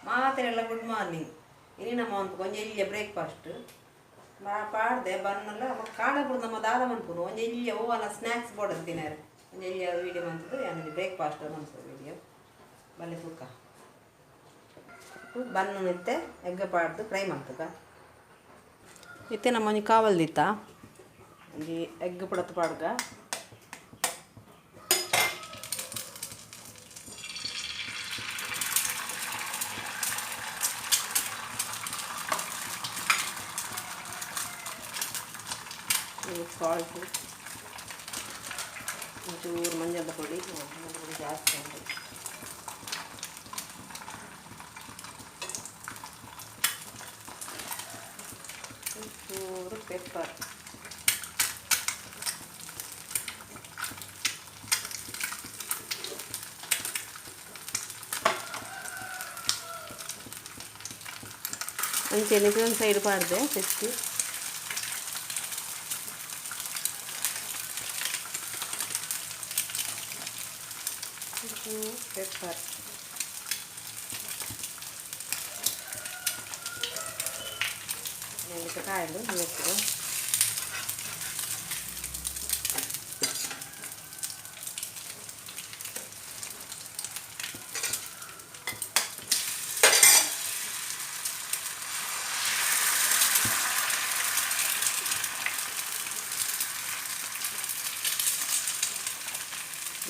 ಮಾತೆರೆಲ್ಲ good morning. ಇನಿ ನಮ್ಮ ಒಂಜಿ ಎಲ್ಯ ಬ್ರೇಕ್ಫಾಸ್ಟ್ ಪಾಡ್ದೆ ಬನ್ನಲ್ಲ ಕಾಣ ಪುಡ್ದು ನಮ್ಮ ದಾದ ಮನ್ಪುನು ಒಂಜಿ ಎಲ್ಯ ಓವನ ಸ್ನ್ಯಾಕ್ಸ್ ಬೋಡದು ತಿನಾರು ಒಂಜಿ ಎಲ್ಯ ವೀಡಿಯೋ ಮಂತದ್ದು ಯಾನೊಂಜಿ ಬ್ರೇಕ್ಫಾಸ್ಟ್ ಮನ್ಪು ವೀಡಿಯೋ ಬಲ್ಲೆ ತೂಕ ಬನ್ನು ಇತ್ತೆ ಎಗ್ ಪಾಡ್ದು ಫ್ರೈ ಮನ್ಪುಗ. ಇತ್ತೆ ನಮ್ಮ ಒಂಜಿ ಕಾವಲ್ದಿತ್ತ ಒಂಜಿ ಎಗ್ ಪುಡತ್ ಪಾಡ್ಗ ಸಾಲ್ಟು ಒಂಚೂರು ಮಂಜದ ಪೊಡಿ, ಮಂಜದ ಪೊಡಿ ಜಾಸ್ತಿ ಉಂಟು. ಒಂಚೂರು ಪೆಪ್ಪರ್, ಅಂಚೆನೆ ಒಂದು ಸೈಡ್ ಪಾಡ್ದೆ ತೆತ್ತಿ. ಪೆಪ್ಪರ್ ಕಾಯಲು ಮೆತ್ತಗೆ.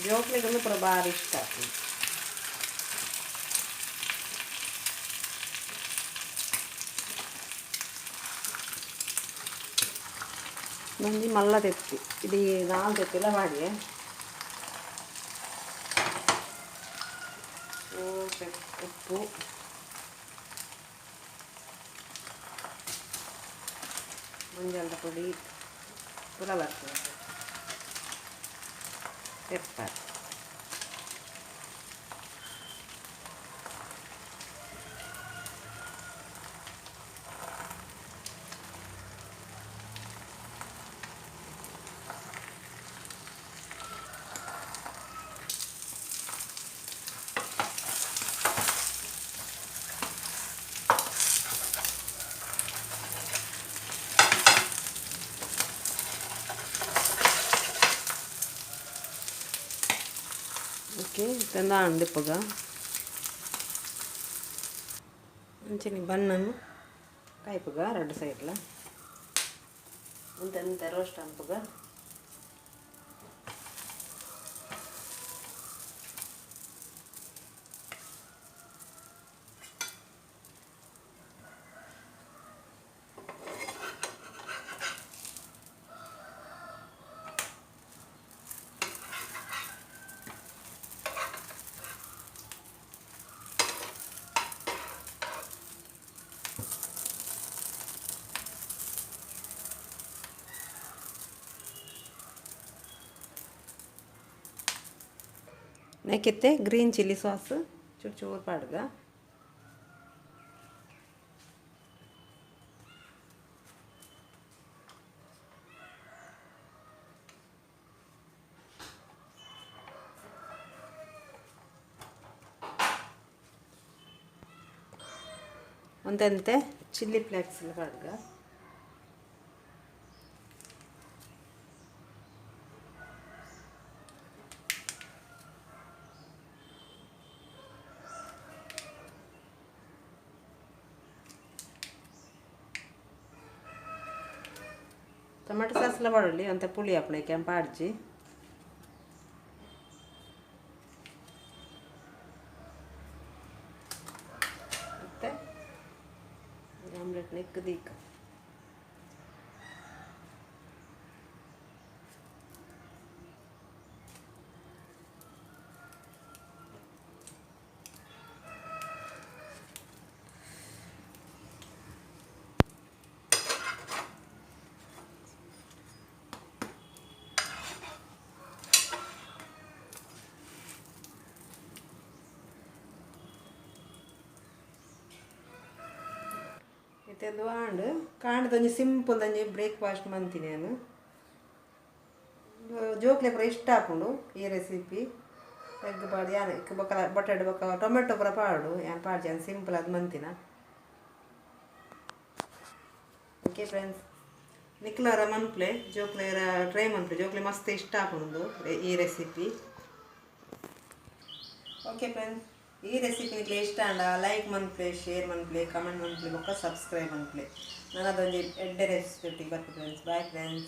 ಜೋಕ್ಲಿಗೊಂದು ಪೂರ ಭಾರಿ ಇಷ್ಟ ಆಗ್ತದೆ. ಒಂಜಿ ಮಲ್ಲ ತೆತ್ತಿ ಇಡೀ ನಾಲ್ ತೆತ್ತಿಲ ಪಾಡ್ಯೆ. ಉಪ್ಪು, ಮಂಜಲ್ದ ಪೊಡಿ ಪೂರ ಬರ್ತದೆ, ಪೆಪ್ಪರ್. ಓಕೆ, ಇತ್ತಂದ ಇಪ್ಪಗ ಅಂಚನೆ ಬನ್ನನ್ನು ಕಾಯ್ಪುಗ ರಡ್ಡ್ ಸೈಡ್ಲ ಒಂತೆ ರೋಸ್ಟ್ ಅನ್ಪುಗ. ನೆಕ್ಕಿತ್ತೆ ಗ್ರೀನ್ ಚಿಲ್ಲಿ ಸಾಸ್ ಚೂರು ಚೂರು ಪಾಡ್ಗ. ಒಂದಂತೆ ಚಿಲ್ಲಿ ಫ್ಲೇಕ್ಸ್ ಪಾಡ್ಗ. ಟೊಮೆಟೊ ಸಾಸ್ಲ ಪಾಡೊಲಿ ಅಂತ ಪುಳಿ ಆಪುಂಡು ಐಕೆ ಪಾಡ್ಜಿ. ಮತ್ತು ಆಮ್ಲೆಟ್ ನೆಕ್ ದೀಕ. ಇತ್ತೆಂದು ಆಂಡ್ ಕಾಂಡದ ಒಂಜಿ ಸಿಂಪಲ್ ಒಂಜಿ ಬ್ರೇಕ್ಫಾಸ್ಟ್ ಮಂತಿನಿ ಯಾನ್. ಜೋಕ್ಲೆ ಪೂರ ಇಷ್ಟ ಆಪುಂಡು ಈ ರೆಸಿಪಿ. ಎಗ್ ಪಾಡ್ದು ಯಾನ್ ಬೊಕ್ಕ ಬೊಟ್ಟೆಡ್ ಬೊಕ್ಕ ಟೊಮೆಟೊ ಪೂರ ಪಾಡು ಯಾನ್ ಪಾಡ್ಜಿ ಯಾನ್ ಸಿಂಪಲ್ ಅದು ಮಂತಿನ. ಓಕೆ ಫ್ರೆಂಡ್ಸ್, ನಿಕ್ಲರ ಮನ್ಪ್ಲೆ ಜೋಕ್ಲೆರ ಟ್ರೈ ಮನ್ಪ್ಲೆ, ಜೋಕ್ಲೆ ಮಸ್ತ್ ಇಷ್ಟ ಆಪುಂಡು ಈ ರೆಸಿಪಿ. ಓಕೆ ಫ್ರೆಂಡ್ಸ್, ಈ ರೆಸಿಪಿ ನಿಕ್ಲೆ ಇಷ್ಟ ಆಂಡ ಲೈಕ್ ಮನ್ಪ್ಲೆ, ಶೇರ್ ಮನ್ಪ್ಲೆ, ಕಮೆಂಟ್ ಮನ್ಪ್ಲೆ ಬೊಕ್ಕ ಸಬ್ಸ್ಕ್ರೈಬ್ ಮನ್ಪ್ಲೆ. ನಾನು ಅದೊಂಜಿ ಎಡ್ಡೆ ರೆಸಿಪಿ ಬರ್ಪೆ ಫ್ರೆಂಡ್ಸ್. Bye friends.